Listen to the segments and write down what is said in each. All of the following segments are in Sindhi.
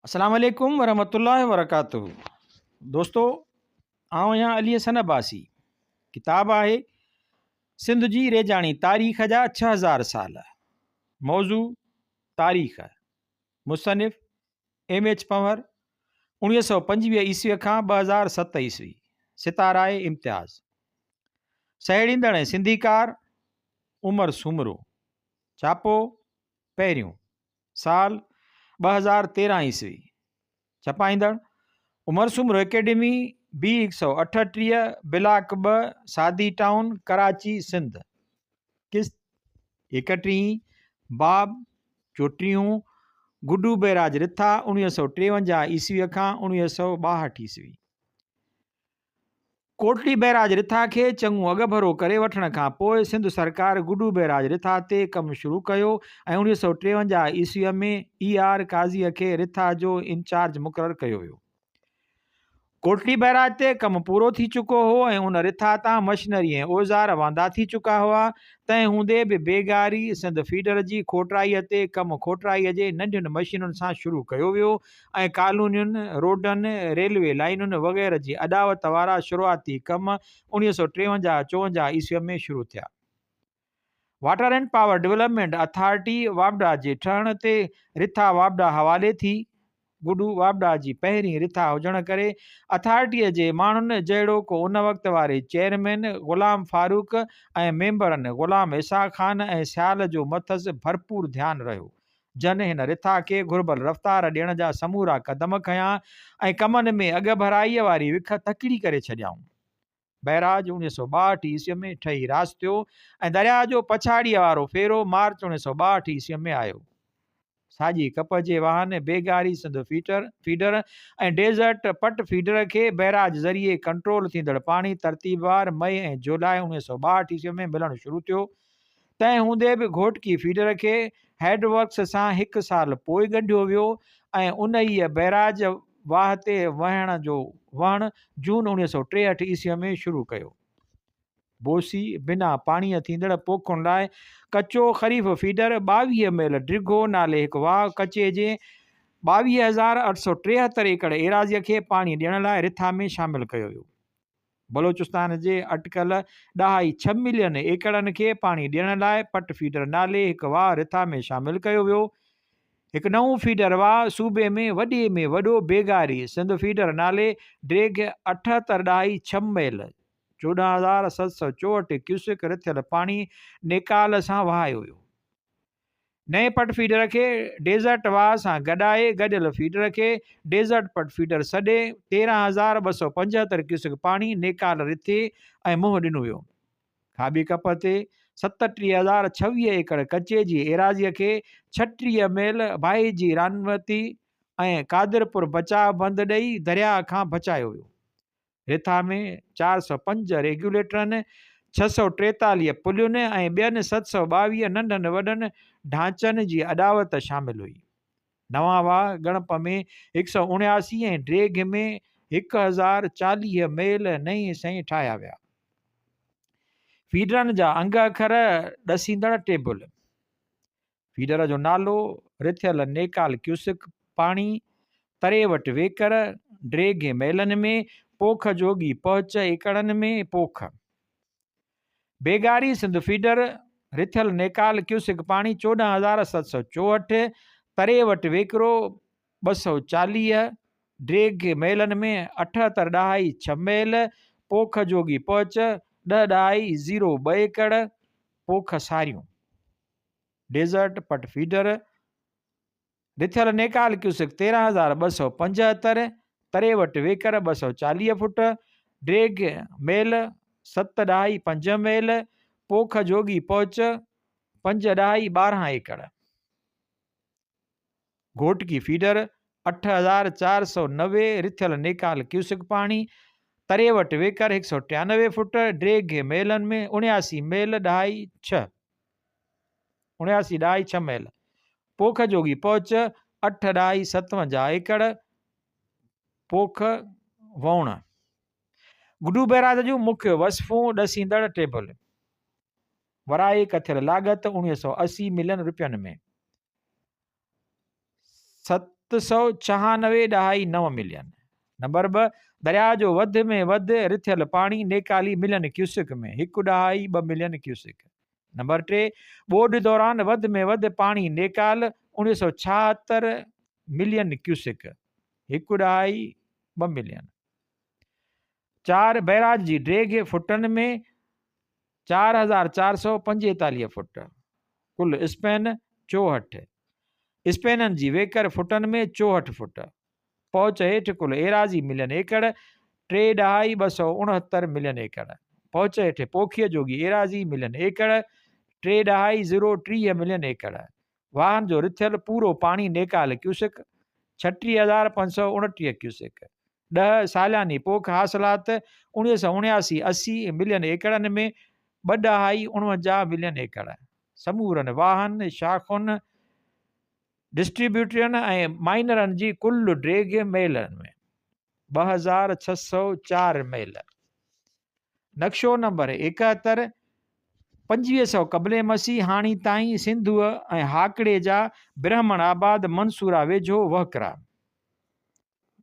السلام عليڪم ورحمة الله وبرڪاته دوستو آئون آهيان علي حسن عباسي ڪتاب آهي سنڌ جي ريجاڻي تاريخ جا 6000 سال موضوع تاريخ مصنف ايم ايچ پنهور 1925 عيسوي کان 2007 عيسوي ستارائي امتياز سهيڙيندڙ ۽ سنڌيڪار عمر سومرو ڇاپو پهريون سال 2013 عيسوي، ڇپائيندڙ، عمر سومرو اڪيڊمي، بي 138، بلاڪ 2، سادي ٽائون، ڪراچي، سنڌ. قسط ايڪٽيهين، باب چوٽيهون، گڊو بئراج رٿا 1953 عيسويء کان 1962 عيسوي. ڪوٽڙي بئراج رٿا کي چڱو اڳڀرو ڪري وٺڻ کان پوء سنڌ سرڪار گڊو بئراج رٿا تي ڪم شروع ڪيو ۽ 1953 عيسويء ۾ اي آر قاضيء کي رٿا جو انچارج مقرر ڪيو ويو. ڪوٽڙي بئراج تي ڪم پورو ٿي چڪو هو ۽ ان رٿا تان مشنري ۽ اوزار واندا ٿي چڪا هئا، تنهن هوندي به بيگاري سنڌ فيڊر جي کوٽرائيء تي ڪم کوٽرائيء جي ننڍين مشينن سان شروع ڪيو ويو ۽ ڪالونين، روڊن، ريلوي لائينن وغيره جي اڏاوت وارا شروعاتي ڪم 1953 54 عيسويء ۾ شروع ٿيا. Water and power development authority واپڊا جي ٺهڻ تي رٿا واپڊا حوالي ٿي. گڊو واپڊا جي پهرين رٿا هجڻ ڪري اٿارٽيء جي ماڻهن جهڙوڪ ان وقت واري چيئرمين غلام فاروق ۽ ميمبرن غلام اسحاق خان ۽ سيال جو مٿس ڀرپور ڌيان رهيو جن هن رٿا کي گهربل رفتار ڏيڻ جا سمورا قدم کنيا ۽ ڪمن ۾ اڳڀرائيء واري وک تڪڙي ڪري ڇڏيائون. بئراج 1962 عيسويء ۾ ٺهي راس ٿيو ۽ درياهه جو پڇاڙيء وارو ڦيرو مارچ 1962 عيسويء ۾ آيو. ساڄي ڪپ جي واهن بيگاري سنڌ فيڊر ۽ ڊيزرٽ پٽ فيڊر کي بئراج ذريعي ڪنٽرول ٿيندڙ پاڻي ترتيبوار مئي ۽ جولاء 1962 عيسويء ۾ ملڻ شروع ٿيو. تنهن هوندي به گهوٽڪي فيڊر کي هيڊ ورڪس سان هڪ سال پوء ڳنڍيو ويو ۽ انهيء بئراج واهه تي وهڻ جو وهڻ جون 1963 عيسويء ۾ شروع ڪيو. بوسي بنا پاڻيء ٿيندڙ پوکن لاء ڪچو خريف فيڊر 22 ميل ڊگهو نالي هڪ واهه ڪچي جي 22873 ايڪڙ ايراضيء کي پاڻي ڏيڻ لاء رٿا ۾ شامل ڪيو ويو. بلوچستان جي اٽڪل ڏهائي ڇهه ملين ايڪڙن کي پاڻي ڏيڻ لاء پٽ فيڊر نالي هڪ واهه رٿا ۾ شامل ڪيو ويو. هڪ نئون فيڊر واهه صوبي ۾ وڏي ۾ وڏو بيگاري سنڌ فيڊر نالي ڊيگهه اٺهتر ڏهائي ڇهه ميل، 14764 ڪيوسڪ رٿيل پاڻي نيڪال سان وهايو ويو. نئين پٽ فيڊر کي ڊيزرٽ واهه سان گڏائي گڏيل فيڊر کي ڊيزرٽ پٽ فيڊر سڏي 13275 ڪيوسڪ پاڻي نيڪال رٿي ۽ منهن ڏنو ويو. کاٻي ڪپ تي 37026 ايڪڙ ڪچي جي ايراضيء کي 36 ميل ڀائيجي رانوتي ۽ قادرپور بچاء بند ڏئي درياهه کان بچايو ويو. رٿا ۾ 405 ريگيوليٽرن، 643 پلين ۽ ٻين 722 ننڍن وڏن ڍانچن جي اڏاوت شامل هئي. نوان واهه ڳڻپ ۾ 179 ۽ ڊيگهه ۾ 1040 ميل نئين سئين ٺاهيا ويا. فيڊرن جا انگ اکر ڏسيندڙ ٽيبل. فيڊر جو نالو، رٿيل نيڪال ڪيوسڪ پاڻي، تري وٽ ويڪر، ڊيگهه ميلن ۾، پوک جوڳي پهچ ايڪڙن ۾ پوک. بيگاري سنڌ فيڊر، رٿيل نيڪال ڪيوسڪ پاڻي 14764، تري وٽ ويڪرو 240، ڊيگهه ميلن ۾ اٺهتر ڏهائي ڇهه ميل، پوک جوڳي پهچ ڏهه ڏهائي زيرو ٻه ايڪڙ، پوک ساريون. ڊيزرٽ پٽ فيڊر، رٿيل نيڪال ڪيوسڪ 13275، تري وٽ ويڪر 240 فوٽ، ڊيگهه ميل ست ڏهائي پنج ميل، پوک جوڳي پهچ پنج ڏهائي 12 ايڪڙ. گهوٽڪي فيڊر، 8490 رٿيل نيڪال ڪيوسڪ پاڻي، تري وٽ ويڪر 193 فوٽ، ڊيگهه ميلن ۾ 79 ميل ڏهائي ڇهه. 79 ڏهائي ڇهه ميل، پوک جوڳي پهچ اٺ ڏهائي 57 ايڪڙ، پوک ووڻ. گڊو بئراج جون مکيه وصفون ڏسيندڙ ٽيبل. ورائي ڪٿيل لاڳت 1980 ملين رپين ۾. ست. 796 ڏهائي نو ملين. نمبر 2، درياء جو وڌ ۾ وڌ رٿيل پاڻي نيڪالي ملين ڪيوسڪ ۾، هڪ ڏهائي ٻه ملين ڪيوسڪ. نمبر 3، ٻوڏ دوران وڌ ۾ وڌ پاڻي نيڪال 1976 ملين ڪيوسڪ، هڪ ڏهائي ٻه ملين. 4، بئراج جي ڊيگهه فٽن ۾ 4445 فٽ، ڪل اسپين 64، اسپينن جي ويڪر فٽن ۾ 64 فٽ، پهچ هيٺ ڪل ايراضي ملين ايڪڙ ٽي ڏهائي ٻه سؤ اڻهتر ملين ايڪڙ، پهچ هيٺ پوکيء جوڳي ايراضي ملين ايڪڙ ٽي ڏهائي زيرو 30 ملين ايڪڙ، واهن جو رٿيل پورو پاڻي نيڪال ڪيوسڪ 36529 ڪيوسڪ، ڏهه سالياني پوک حاصلات 1979 80 ملين ايڪڙن ۾ ٻه ڏهائي 49 ملين ايڪڙ، سمورن واهن، شاخن، ڊسٽريبيوٽرين ۽ مائنرن جي ڪل ڊيگهه ميلن ۾ 2604 ميل. نقشو نمبر 71، 2500 قبل مسيح هاڻي تائين سنڌوء ۽ هاڪڙي جا برهمڻ آباد منصوره ويجهو وهڪرا.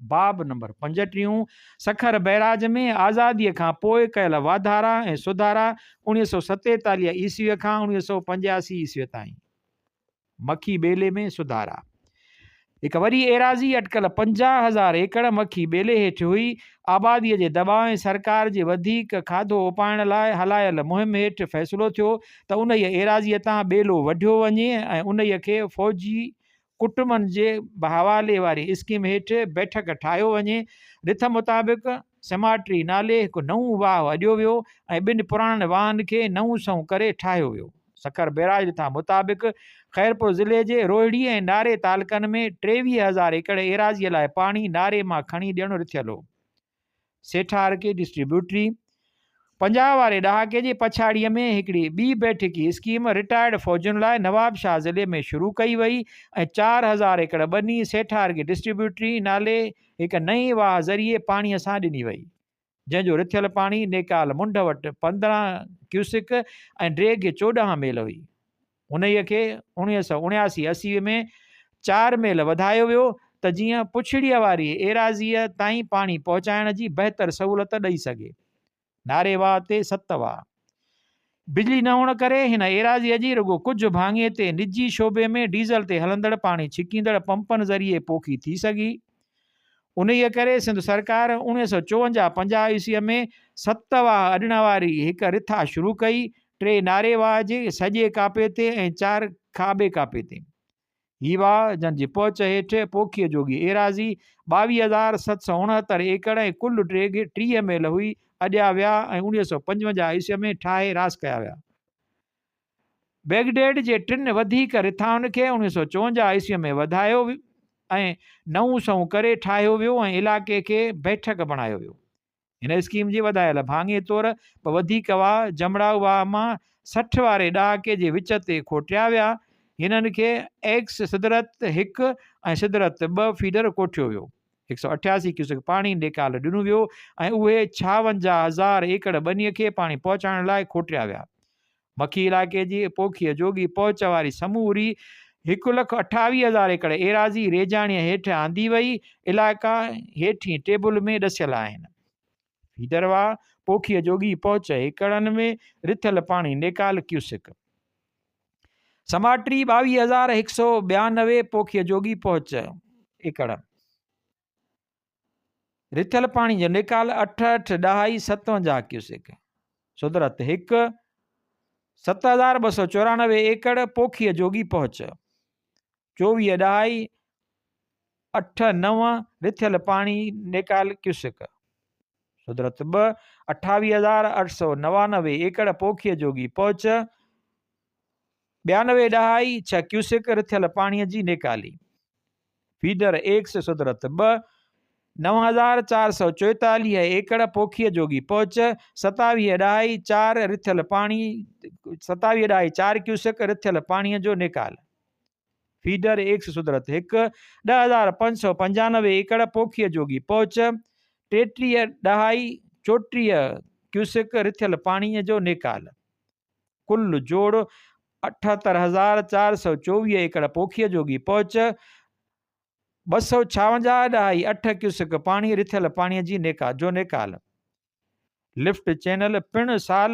باب نمبر پنجٽيهون، سکر بئراج ۾ آزاديء کان پوء ڪيل واڌارا ۽ سڌارا 1947 عيسويء کان 1985 عيسويء تائين. مکي ٻيلي ۾ سڌارا. هڪ وڏي ايراضي اٽڪل 50,000 ايڪڙ مکي ٻيلي هيٺ هئي. آباديء جي دٻاء ۽ سرڪار جي وڌيڪ کاڌو اپائڻ لاء هلايل مهم هيٺ فيصلو ٿيو ته انهيء ايراضيء تان ٻيلو وڍيو وڃي ۽ انهيء کي فوجي ڪٽنبن جي حوالي واري اسڪيم هيٺ بيٺڪ ٺاهيو وڃي. رٿ مطابق سماٽري نالي هڪ نئون واهه اڏيو ويو ۽ ٻن پراڻن واهن کي نئون سنئون ڪري ٺاهيو ويو. سکر بئراج رٿا مطابق خيرپور ضلعي جي روهڙي ۽ ناري تعلقن ۾ 23 هزار ايڪڙ ايراضيء لاء پاڻي ناري مان کڻي ڏيڻ رٿيل هو. سيٺارڪي ڊسٽريبيوٽري 50 واري ڏهاڪي جي پڇاڙيء ۾ هڪڙي ٻي بيٺڪي اسڪيم رٽائرڊ فوجين لاء نوابشاهه ضلعي ۾ شروع ڪئي وئي ۽ 4000 ايڪڙ ٻني سيٺارڪي ڊسٽريبيوٽري نالي هڪ نئين واهه ذريعي پاڻيء سان ڏني وئي، جنهن جو رٿيل پاڻي نيڪال منڍ وٽ 15 ڪيوسڪ ۽ ڊيگهه 14 ميل هئي. انهيء کي 1979 80 ۾ چار ميل وڌايو ويو ته جيئن پڇڙيء واري ايراضيء تائين پاڻي پهچائڻ جي بهتر سهولت ڏئي سگهي. ناري واهه تي ست واهه. بجلي نه هئڻ ڪري هن ايراضيء جي رڳو ڪجهه ڀاڱي تي نجي شعبي ۾ ڊيزل تي هلندڙ پاڻي ڇڪيندڙ پمپن ذريعي پوکي ٿي سگهي. انهيء ڪري سنڌ سرڪار 1954 50 عيسويء ۾ ست واهه اڏڻ واري هڪ رٿا شروع ڪئي، ٽي ناري واهه جي سڄي ڪاپي تي ۽ چار کاٻي ڪاپي تي. هي واهه، جن جي پهچ هيٺ پوکيء جوڳي ايراضي 22769 ايڪڙ ۽ ڪل ڊيگهه 30 ميل هئي، اڏيا ويا ۽ 1955 عيسويء ۾ ٺاهي راس ڪيا ويا. بيگڊيڊ جي ٽن وڌيڪ رٿائن کي 1954 عيسويء ۾ وڌايو ۽ نئون سنئون ڪري ٺاهيو ويو ۽ علائقي کي بيٺڪ بڻايو ويو. هن اسڪيم جي وڌايل ڀاڱي طور ٻه وڌيڪ واهه جمڙائو واهه مان 60 واري ڏهاڪي جي وچ تي کوٽيا ويا. هنن کي ايڪس سدرت هڪ ۽ سدرت ٻه فيڊر ڪوٺيو ويو. 188 ڪيوسڪ پاڻي نيڪال ڏنو ويو ۽ اهي 56 هزار ايڪڙ ٻنيء کي پاڻي پهچائڻ لاء کوٽيا ويا. مکي علائقي جي پوکيء جوڳي پهچ واري سموري 1,28,000 ايڪڙ ايراضي ريجاڻيء هيٺ آندي وئي. علائقا هيٺين ٽيبل ۾ ڏسيل آهن. فيڊر واهه، پوکيء جوڳي پهچ ايڪڙن ۾ رٿيل پاڻي نيڪال ڪيوسڪ. سماٽري 22,192 پوکيء جوڳي پهچ ايڪڙ. رٿيل پاڻي جو نيڪال اٺ اٺ ڏهائي ستونجاهه ڪيوسڪ. سدرت هڪ، 7294 ايڪڙ پوکيء جوڳي پهچ. چوويهه ڏهائي اٺ نو رٿيل پاڻي نيڪال ڪيوسڪ. سدرت ٻه، 28899 ايڪڙ پوکيء جوڳي پهچ. ٻيانوي ڏهائي ڇهه ڪيوسڪ رٿيل پاڻي جي نيڪالي. فيڊر ايڪس سدرت ٻه، 9444 ايڪڙ پوکيء جوڳي پهچ، ستاويهه ڏهائي چار رٿيل پاڻي ستاويهه ڏهائي چار ڪيوسڪ رٿيل پاڻي جو نيڪال. فيڊر ايڪس سدرت هڪ، 10595 ايڪڙ پوکيء جوڳي پهچ، ٽيٽيهه ڏهائي چوٽيهه ڪيوسڪ رٿيل پاڻي جو نيڪال. ڪل جوڙ 78424 ايڪڙ پوکيء جوڳي پهچ، 256.8 ڪيوسڪ پاڻي رٿيل پاڻي جي نيڪا جو نيڪال. لفٽ چينل پڻ سال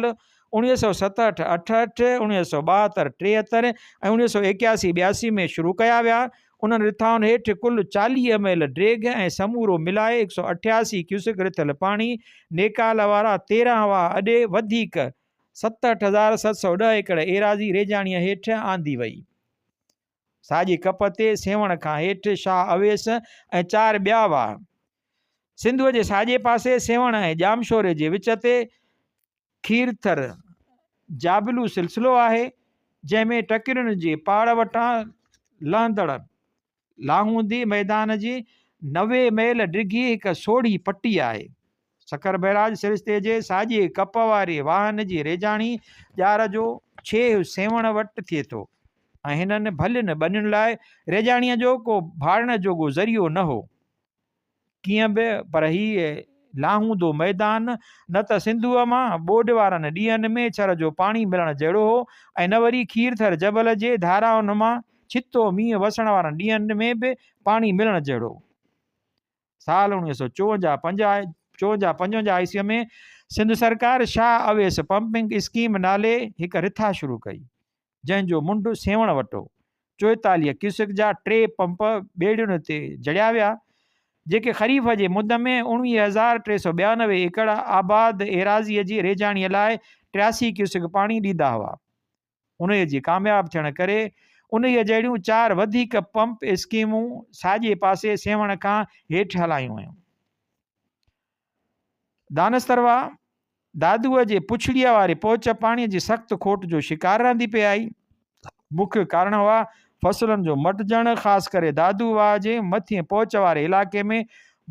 1967 68، 1972 73 ۽ 1981 82 ۾ شروع ڪيا ويا. انهن رٿائن هيٺ ڪل 40 ميل ڊيگهه ۽ سمورو ملائي 188 ڪيوسڪ رٿيل پاڻي نيڪال وارا 13 واهه اڏي وڌيڪ 67710 ايڪڙ ايراضي ريجاڻيء هيٺ آندي وئي. ساڄي ڪپ تي سيوهڻ کان هيٺ شاهه اويس ۽ چار ٻيا واهه. سنڌوء جي ساڄي پاسي سيوهڻ ۽ ڄامشوري جي وچ تي کيرٿر جابلو سلسلو آهي، جنهن ۾ ٽڪرين جي پاڙ وٽان لهندڙ لاهوندي ميدان جي 90 ميل ڊگهي هڪ سوڙهي پٽي آهي. سکر بئراج سرشتي جي ساڄي ڪپ واري واهن جي ريجاڻي ڄار جو ڇيهه سيوهڻ وٽ ٿئي ٿو ۽ هنن ڀلين ٻنين لاء ريجاڻيء جو ڪو ڀاڙڻ جوڳو ذريعو نه هو. ڪيئن به پر هي لاهوندو ميدان نه ته سنڌوء مان ٻوڏ وارن ڏينهن ۾ ڇر جو پاڻي ملڻ جهڙو هو ۽ نه وري کيرٿر جبل جي ڌارائن مان ڇتو مينهن وسڻ وارن ڏينهن ۾ به پاڻي ملڻ جهڙو. سال 1954 55 عيسويء ۾ سنڌ سرڪار شاهه اويس پمپنگ اسڪيم نالي هڪ رٿا شروع ڪئي، جنهن جو منڍ سيوهڻ وٽ هو. 44 ڪيوسڪ جا ٽي پمپ ٻيڙين تي جڙيا ويا، جيڪي خريف جي مد ۾ 19392 ايڪڙ آباد ايراضيء جي ريجاڻيء لاء 83 ڪيوسڪ پاڻي ڏيندا هئا. انهيء جي ڪامياب ٿيڻ ڪري انهيء جهڙيون چار وڌيڪ پمپ اسڪيمون ساڄي پاسي سيوهڻ کان هيٺ هلايون ويون. دانستروا دادوء جي پڇڙيء واري پهچ پاڻيء جي سخت کوٽ جو شڪار رهندي پئي آئي. مکيه ڪارڻ هئا فصلن جو مٽجڻ، خاص ڪري دادو واهه جي مٿين پهچ واري علائقي ۾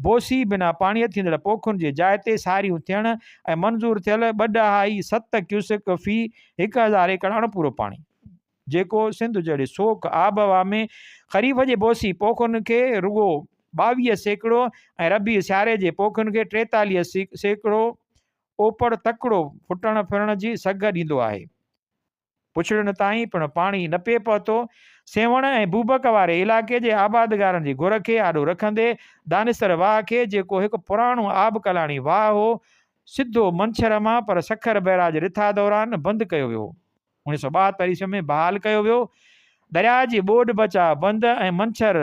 بوسي بنا پاڻيء ٿيندڙ پوکن جي جاء تي ساريون ٿيڻ ۽ منظور ٿيل ٻه ڏهائي ست ڪيوسڪ في هڪ هزار ايڪڙ اڻپورو پاڻي، جيڪو سنڌ جهڙي سوڪ آبهوا ۾ خريف جي بوسي پوکن کي رڳو 22% ۽ ربيع سياري جي پوکن کي 43% اوپڙ تڪڙو ڦٽڻ ڦرڻ جي سگهه ڏيندو آهي. پڇڙين تائين پڻ پاڻي نه پئي پهتو. سيوهڻ ۽ بوبڪ واري علائقي جي آبادگارن جي گهر کي آڏو رکندي دانستر واهه کي جيڪو هڪ پراڻو آبڪلاڻي واهه هو، سڌو منڇر مان پر سکر بئراج رٿا دوران بند ڪيو ويو. 1972 عيسوي ۾ بحال ڪيو ويو. درياء جي ٻوڏ بچاء بند ۽ منڇر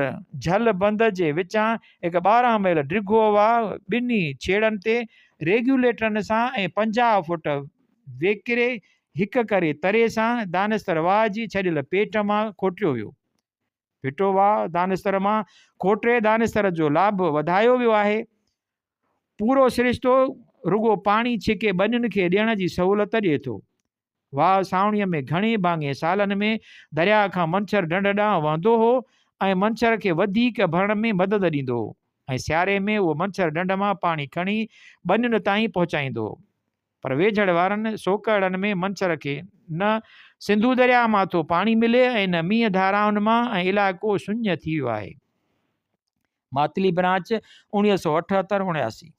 جهل بند جي وچان هڪ 12 ميل ڊگهو واهه ٻنهي ڇيڙن تي ريگيوليٽرن سان ۽ 50 فوٽ ويڪري هڪ ڪري تري سان دانستر واهه جي ڇڏيل پيٽ مان کوٽيو ويو. ڦٽو واهه دانستر مان کوٽي دانستر جو لاڀ وڌايو ويو آهي. پورو سرشتو رڳو پاڻي ڇڪي ٻنين کي ڏيڻ جي سهولت ڏئي ٿو. واهه سانوڻيء ۾ گهڻي ڀاڱي سالن ۾ درياهه کان منڇر ڍنڍ ڏانهن وهندو هو ۽ منڇر کي وڌيڪ ڀرڻ ۾ مدد ڏيندو هو ۽ سياري ۾ اهو منڇر ڍنڍ مان پاڻي کڻي ٻنين تائين پهچائيندو هو. پر ويجهڙ وارن سوڪهڙن ۾ منڇر کي نه سنڌو درياهه مان ٿو پاڻي ملي ۽ نه مينهن ڌارائن مان ۽ علائقو سڃ ٿي ويو آهي. ماتلي برانچ، 1978 79.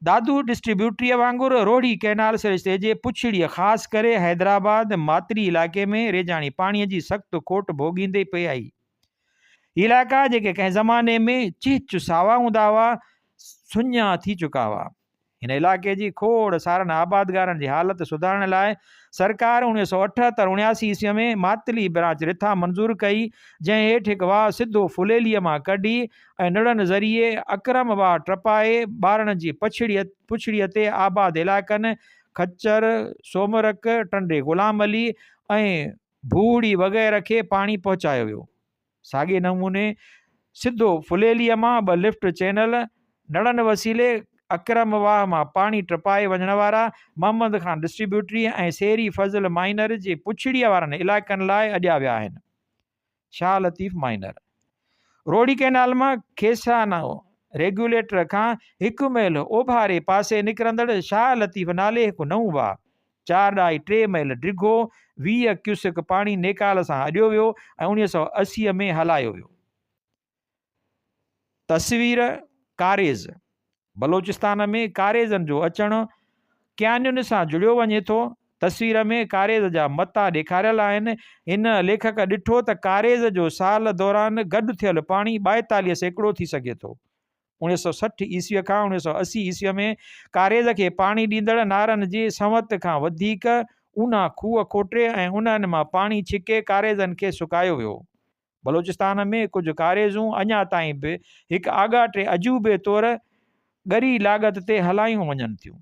دادو ڊسٽريبيوٽريء وانگر روهڙي ڪئنال سرشتي جي پڇڙيء خاص ڪري حيدرآباد ماتلي علائقي ۾ ريجاڻي پاڻيء جي سخت کوٽ ڀوڳيندي پئي آئي. هي علائقا جيڪي ڪنهن زماني ۾ چهچ ساوا هوندا هئا، سڃا ٿي چڪا هئا. هن علائقي جي کوڙ سارن آبادگارن جي حالت سڌارڻ لاء سرڪار 1978 79 عيسوي ۾ ماتلي برانچ رٿا منظور ڪئي، جنهن هيٺ هڪ واهه سڌو ڦليليء مان ڪڍي ۽ نڙن ذريعي اڪرم واهه ٽپائي ٻارڻ جي پڇڙيء تي آباد علائقن خچر، سومرڪ، ٽنڊي غلام علي ۽ ڀوهڙي وغيره کي پاڻي پهچايو ويو. ساڳئي نموني سڌو ڦليليء مان ٻه لفٽ چينل نڙن وسيلي اڪرم واهه مان پاڻي ٽپائي وڃڻ وارا محمد خان ڊسٽريبيوٽري ۽ سيري فضل مائنر جي پڇڙيء وارن علائقن لاء اڏيا ويا آهن. شاهه لطيف مائنر روهڙي ڪئنال مان کيسانو ريگيوليٽر کان هڪ ميل اوڀاري پاسي نڪرندڙ شاهه لطيف نالي هڪ نئون واهه چار ڏهائي ٽي ميل ڊگهو، 20 ڪيوسڪ پاڻي نيڪال سان اڏيو ويو ۽ 1980 ۾ هلايو ويو. تصوير، ڪاريز، بلوچستان ۾ ڪاريزن جو اچڻ ڪيانين سان جڙيو وڃي ٿو. تصوير ۾ ڪاريز جا متا ڏيکاريل آهن. هن ليکڪ ڏٺو ته ڪاريز جو سال دوران گڏ ٿيل پاڻي 42% ٿي سگهي ٿو. 1960 عيسويء کان 1980 عيسويء ۾ ڪاريز کي پاڻي ڏيندڙ نارن جي سنوت کان وڌيڪ اونها کوهه کوٽي ۽ انهن مان پاڻي ڇڪي ڪاريزن کي سڪايو ويو. بلوچستان ۾ ڪجهه ڪاريزون اڃا تائين به هڪ آڳاٽي عجوبي طور ڳري لاڳت تي هلايون وڃن ٿيون.